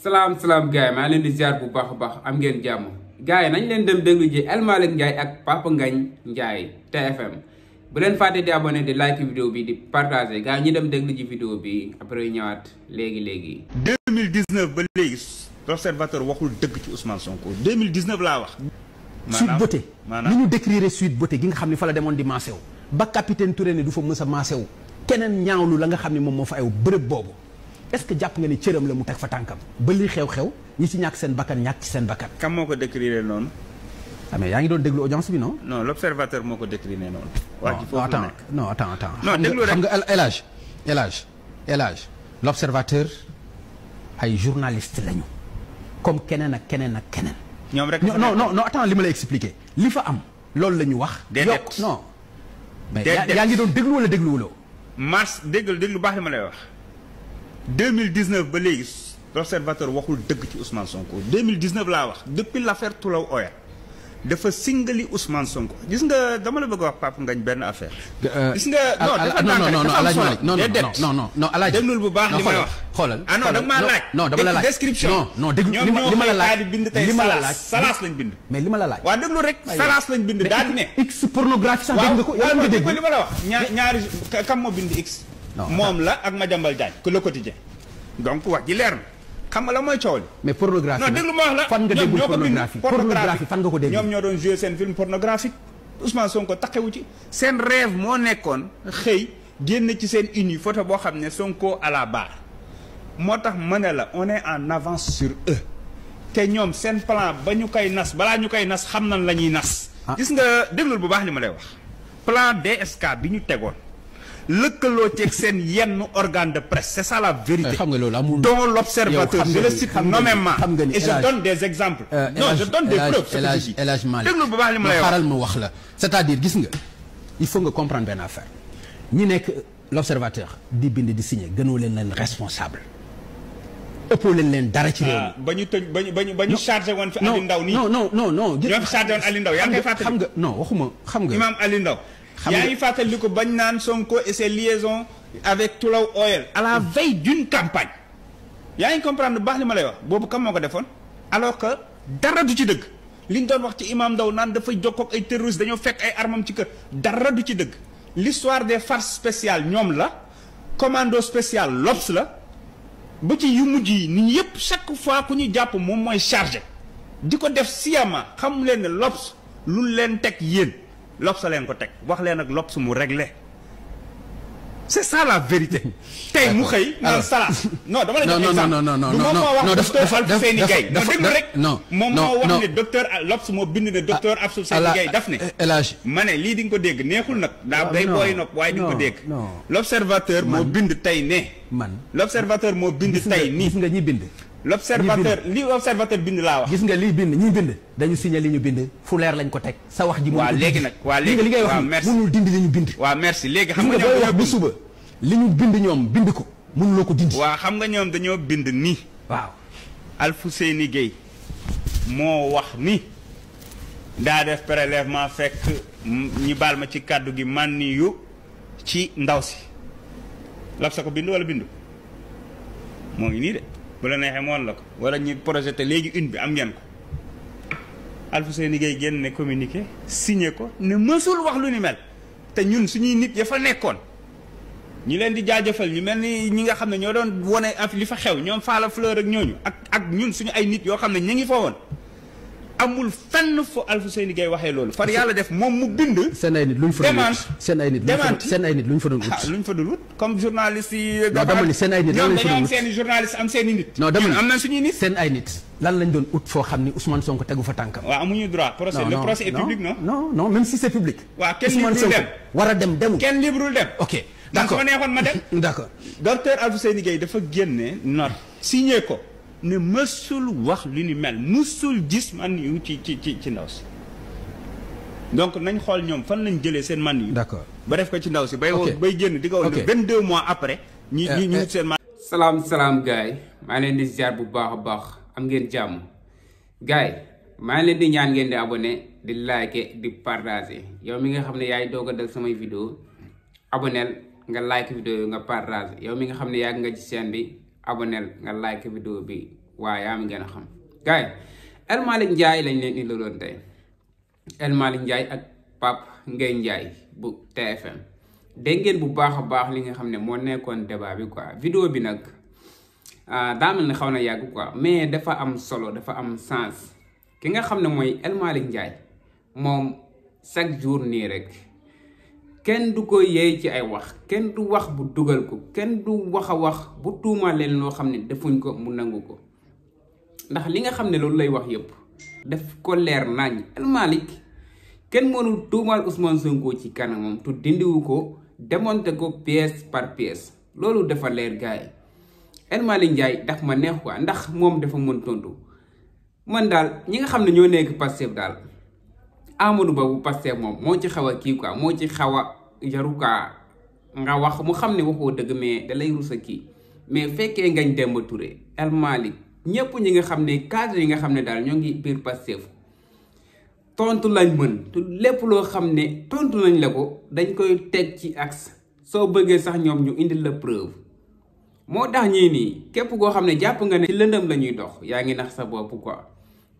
salaam gars yi maa leen di ziar bu baax a baax am ngeen jàmm gars yi nañ leen dem déglu ji El Malick Ndiaye ak Papa Ngagne Ndiaye TFM bu leen fàtte di abonné di like vidéo bi di partager gars yi ñu dem déglu ji vidéo bi après ñëwaat léegi. 2019 ba léegi l'observateur waxul dëgg ci Ousmane Sonko 2019 laa wax. Sweet Beauté ni ñu décrire Sweet Beauté gi nga xam ne fa la demoon di maasew ba capitaine Touré ne du fa mës a maasew keneen ñaawlu la nga xam ne moom moo fa aw bërëb boobu est-ce que jàpp nga ni cëram la mu teg fa tànkam ba li xew-xew ñi ci ñàkk seen bakkan ñàkk ci seen bakkan. kam moo ko décrire noonu. ah mais yaa ngi doon déglu audience bi non. non l'observateur moo ko décrire noonu. waa ji foofu la nekk non attends. non déglu rek xam nga El Hadj l'observateur ay journaliste lañu comme keneen ak keneen. ñoom rek non attends li ma lay expliquer li fa am loolu la ñu wax. déedéet non. mais yaa ngi doon déglu wala dégluwuloo. mars déglu baax li ma lay wax 2019 ba léegi l'observateur waxul dëgg ci Ousmane Sonko 2019 laa wax depuis l'affaire Tullow Oil dafa singali Ousmane Sonko gis nga dama la bëgg a wax Papa Ngagne benn affaire. gis nga non Alaaji déglul bu baax li may wax. xoolal ah non da nga maa laaj. non dama la laaj description. non déglu li ma la laaj li ma la laaj salaas lañ bind. mais li ma la laaj. waaw déglu rek salaas lañ bind daal di ne. x pornographie sax dégg nga ko yow nga dégg li ma la wax ñaari kam moo bind x. moom la ak Madiambal Diagne que le quotidien donc wax ji leer na xam nga la mooy coow li. mais pornographie non déglu ma wax la fan nga déggul pornographie fan nga ko dégg. ñoom ñoo doon jouer seen film pornographique Ousmane Sonko taxewu ci. seen rêve moo nekkoon xëy génn ci seen uni photo boo xam ne Sonko à la barre moo tax ma ne la on est en avance sur eux te ñoom seen plan ba ñu koy nas balaa ñu koy nas xam nañ la ñuy nas. gis nga déglul bu baax li ma lay wax plan DSK bi ñu tegoon. lëkkaloo ceeg seen yenn organe de presse c'est ça la vérité. xam nga loolu amul dont l'observateur je le cite nommément et je donne des exemples. non je donne des preuves. El Hadj Malick déglu bu baax li ma lay wax xaaral ma wax la c'est-à-dire gis nga il faut nga comprendre benn affaire ñi nekk l'observateur di bind di signer gënoo leen responsable ëppoo leen dara ci réew mi. ba ñu tëj ba ñu chargé woon fi Aliou Ndao nii. non ñoo fi chargé woon Aliou Ndao yaa ngi koy fàttali. xam nga non waxuma xam nga. Imam Aliou Ndao yaa ngi fàttali ko bañ naan Sonko et ses liaisons avec Tullow Oil à la veille d'une campagne yaa ngi comprendre bu baax li ma lay wax boobu kam moo ko defoon alors que dara du ci dëgg li ñu doon wax ci Imam Ndao naan dafay jokkoo ak ay terroristes dañoo fekk ay armam ci kër dara du ci dëgg l'histoire des farces spéciales ñoom la commando spécial l'Obs la ba ci yu mujj yi nit yëpp chaque fois ku ñu jàpp moom mooy chargé di ko def sciemment xam leen ne l'Obs lu leen teg yéen L'Obs leen ko teg wax leen ak l'Obs mu réglé c'est ça la vérité. tey mu xëy naan salaas. non dama la jox exemple du moom moo wax docteur Alfousseyni Gaye non déglu rek. moom moo wax ne docteur l'Obs moo bind ne docteur Alfousseyni Gaye daf ne. ma ne lii di nga ko dégg neexul nag. daa day booy nopp waaye di nga ko dégg. l'observateur moo bind tey ne. l'observateur moo bind tey nii. gis nga ñi bind. l'observateur li observateur bind laa wax. gis nga liy bind ñi bind dañu signé li ñu bind fu leer lañ ko teg sa wax ji. waaw léegi nag waaw léegi li ngay wax mënul dindi li ñu bind. waaw merci léegi xam nga ñoom wax bu suba li ñu bind ñoom bind ko mënuloo ko dindi. waaw xam nga ñoom dañoo bind nii. waaw Alfousseyni Gaye moo wax ni daa def prélèvement fekk ñi baal ma ci kàddu gi man ni yu ci ndaw si L'Obs ko bind wala bindu moo ngi nii de. bu la neexee moon la ko wala ñu projeté léegi une bi am ngeen ko Alfousseyni Gaye génn ne communiqué signé ko ne mësul wax lu ni mel te ñun suñuy nit ya fa nekkoon ñi leen di jaajëfal ñu mel ni ñi nga xam ne ñoo doon wone li fa xew ñoom Falla Fleur ak ñooñu ak ñun suñu ay nit yoo xam ne ñu ngi fa woon amul fenn fo Alfousseyni Gaye waxee loolu far yàlla def moom mu bind. seen ay nit luñ fa doon wut seen ay nit luñ fa doon wut. luñ fa doon wut comme journaliste yi. non dama ni seen ay nit lan lañ fa doon wut ñoom dañoo am seen i journaliste am seen i nit. non dama ni am nañ suñuy nit. seen ay nit lan lañ doon ut foo xam ni Ousmane Sonko tegu fa tànkam. waaw amuñu droit procès le procès est public non. non même si c'est public. waaw kenn librul dem war a dem demul. kenn librul dem. ok d'accord man su ma neexoon ma dem. d'accord docteur Alfousseyni Gaye dafa génne note signé ko. ne mësul wax lu ni mel mësul gis man yu ci ndaw si donc nañ xool ñoom fan lañ jëlee seen man yu. d'accord ba def ko ci ndaw si. bay génn di ko woon 22 mois après. ñi wut seen man. salaam gars yi maa leen di ziar bu baax a baax am ngeen jàmm gars yi maa leen di ñaan ngeen di abonné di like di partager yow mi nga xam ne yaay doog a dal samay vidéo abonnel nga like vidéo nga partager yow mi nga xam ne yàgg nga ci chaîne bi. abonnel nga like vidéo bi waaye yaa mi gën a xam gars yi El Malick Ndiaye lañ leen indiloon tey El Malick Ndiaye ak Pape Ngagne Ndiaye bu TFM dégg ngeen bu baax a baax li nga xam ne moo nekkoon débat bi quoi vidéo bi nag daa mel ne xaw na yàgg quoi mais dafa am solo dafa am sens ki nga xam ne mooy El Malick Ndiaye moom chaque jour nii rek kenn du ko yeey ci ay wax kenn du wax bu dugal ko kenn du wax a wax bu tuumaal leen loo xam ne defuñ ko mu nangu ko ndax li nga xam ne loolu lay wax yépp daf ko leer nañ El Malick kenn mënul tuumaal Ousmane Sonko ci kanamam tu dindiwu ko démonté ko pièce par pièce loolu dafa leer gars yi El Malick Ndiaye daf ma neex quoi ndax moom dafa mën tontu man daal ñi nga xam ne ñoo nekk Pastef daal Amadou Ba bu Pastef moom moo ci xaw a kii quoi moo ci xaw a yaru quoi nga wax mu xam ne waxoo dëgg mais da lay rus a kii mais fekkee Ngagne Demba Touré El Malick ñëpp ñi nga xam ne cadre yi nga xam ne daal ñoo ngi biir Pastef tontu lañ mën te lépp loo xam ne tontu nañ la ko dañ koy teg ci axe soo bëggee sax ñoom ñu indil la preuve moo tax ñii nii képp koo xam ne jàpp nga ne ci lëndëm la ñuy dox yaa ngi nax sa bopp quoi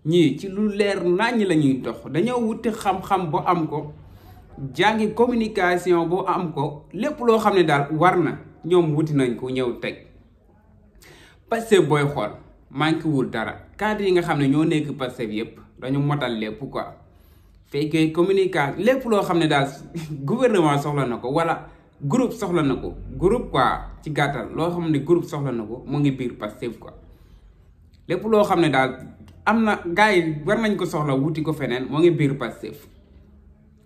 ñii ci lu leer naññ la ñuy dox dañoo wuti xam-xam boo am ko jàngi communication boo am ko lépp loo xam ne daal war na ñoom wuti nañ ko ñëw teg Pastef booy xool manqué wul dara cadre yi nga xam ne ñoo nekk Pastef yépp dañu motal lépp quoi fekkee communication lépp loo xam ne daal gouvernement soxla na ko wala groupe soxla na ko groupe quoi ci gàttal loo xam ne groupe soxla na ko mu ngi biir Pastef quoi lépp loo xam ne daal am na gars yi war nañ ko soxla wuti ko feneen moo ngi biir Pastef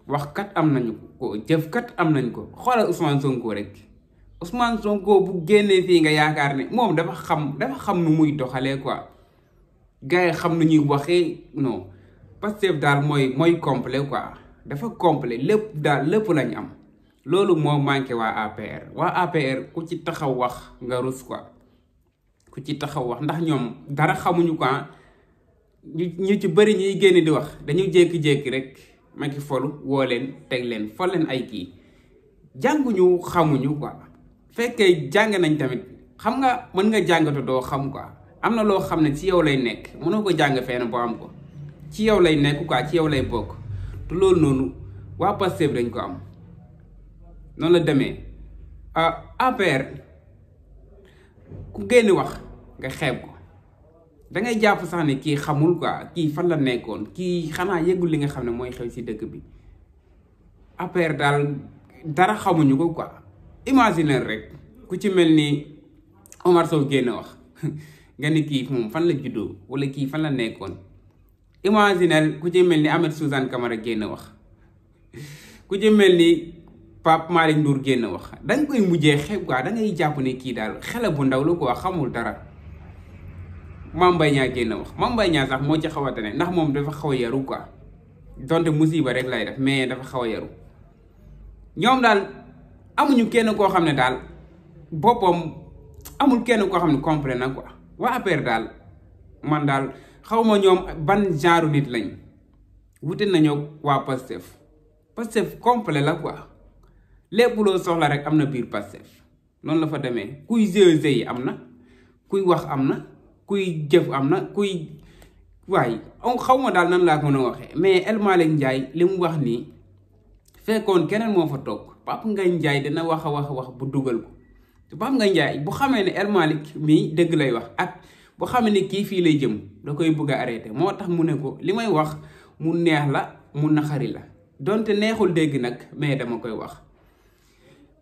wax kat am nañu ko jëf kat am nañ ko xoolal Ousmane Sonko rek Ousmane Sonko bu génnee fii nga yaakaar ne moom dafa xam nu muy doxalee quoi gars yi xam nu ñuy waxee non Pastef daal mooy complet quoi dafa complet lépp daal lépp lañ am loolu moo manqué waa APR ku ci taxaw wax nga rus quoi ku ci taxaw wax ndax ñoom dara xamuñu quoi ñu ci bëri ñuy génn di wax dañu jékki-jékki rek Macky folu woo leen teg leen fol leen ay kii jànguñu xamuñu quoi fekkee jàng nañ tamit xam nga mën nga jàngatu doo xam quoi am na loo xam ne ci yow lay nekk mënoo ko jàng fenn boo am ko ci yow lay nekk quoi ci yow lay bokk te loolu noonu waa Pastef dañ ko am noonu la demee APR ku génn wax nga xeeb ko dangay jàpp sax ne kii xamul quoi kii fan la nekkoon kii xanaa yëgul li nga xam ne mooy xew ci dëkk bi APR daal dara xamuñu ko quoi imaginer rek ku ci mel ni Omar Sow génn wax nga ni kii moom fan la juddoo wala kii fan la nekkoon imaginer ku ci mel ni Ahmed Suzanne Camara génn wax ku ci mel ni Pape Malick Ndour génn wax danga koy mujjee xeeb quoi dangay jàpp ne kii daal xale bu ndaw la quoi xamul dara Mame Mbaye Niang génn wax Mame Mbaye Niang sax moo ci xaw a tane ndax moom dafa xaw a yaru quoi donte musiba rek lay def mais dafa xaw a yaru ñoom daal amuñu kenn koo xam ne daal boppam amul kenn koo xam ne complet na quoi waa APR daal man daal xaw ma ñoom ban genre nit lañ wute nañoo waa Pastef complet la quoi lépp loo soxla rek am na biir Pastef noonu la fa demee kuy GIE yi am na kuy wax am na kuy jëf am na kuy waaye xaw ma daal nan laa ko mën a waxee mais El Malick Ndiaye li mu wax nii fekkoon keneen moo fa toog Pape Ngagne Ndiaye dina wax a wax bu dugal ko te Pape Ngagne Ndiaye bu xamee ne El Malick mii dëgg lay wax ak bu xamee ne kii fii lay jëm da koy bëgg a arrêté moo tax mu ne ko li may wax mu neex la mu naxari la donte neexul dégg nag mais dama koy wax.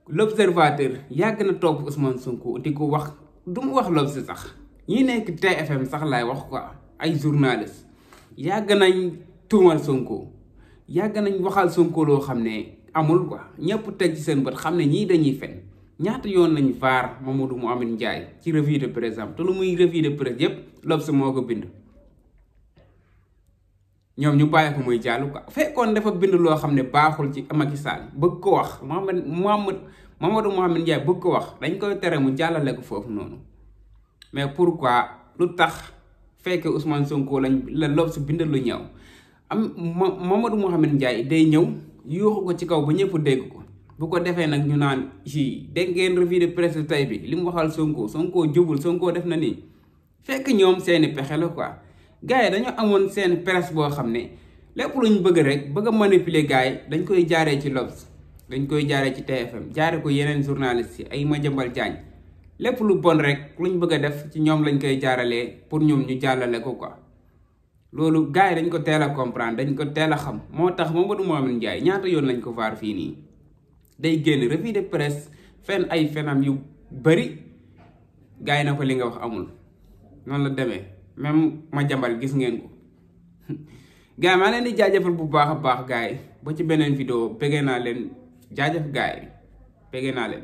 L'Observateur yàgg na topp Ousmane Sonko di ko wax du mu wax L'Obs sax ñi nekk TFM sax laay wax quoi ay journaliste yàgg nañ tuumal Sonko yàgg nañ waxal Sonko loo xam ne amul quoi ñëpp teg ci seen bët xam ne ñii dañuy fen ñaata yoon lañ vaar Mamadou Mouhamed Ndiaye ci revue de presse am te lu muy revue de presse yépp L'Obs moo ko bind ñoom ñu bàyyi ko muy jàll quoi fekkoon dafa bind loo xam ne baaxul ci Macky Sall bëgg ko wax Mamadou Mouhamed Ndiaye bëgg ko wax dañ koy tere mu jàllale ko foofu noonu mais pourquoi lu tax fekke Ousmane Sonko la L'Obs bind lu ñëw am Mamadou Mouhamed Ndiaye day ñëw yuuxu ko ci kaw ba ñëpp dégg ko bu ko defee nag ñu naan dégg ngeen revue de presse tey bi li mu waxal Sonko jubul Sonko def na nii fekk ñoom seeni pexe la quoi gars yi dañoo amoon seen presse boo xam ne lépp luñ bëgg rek bëgg a manipuler gars yi dañ koy jaaree ci L'Obs dañ koy jaaree ci TFM jaare ko yeneen journalistes yi ay Madiambal Diagne lépp lu bon rek luñ bëgg a def ci ñoom lañ koy jaaralee pour ñoom ñu jàllale ko quoi loolu gars yi dañ ko teel a comprendre dañ ko teel a xam moo tax Mamadou Mouhamed Ndiaye ñaata yoon lañ ko vaar fii nii day génn revue de presse fen ay fenam yu bari gars yi na ko li nga wax amul noonu la demee même Madiambal gis ngeen ko gars yi maa leen di jaajëfal bu baax a baax gars yi ba ci beneen vidéo pege naa leen jaajëf gars yi pege naa leen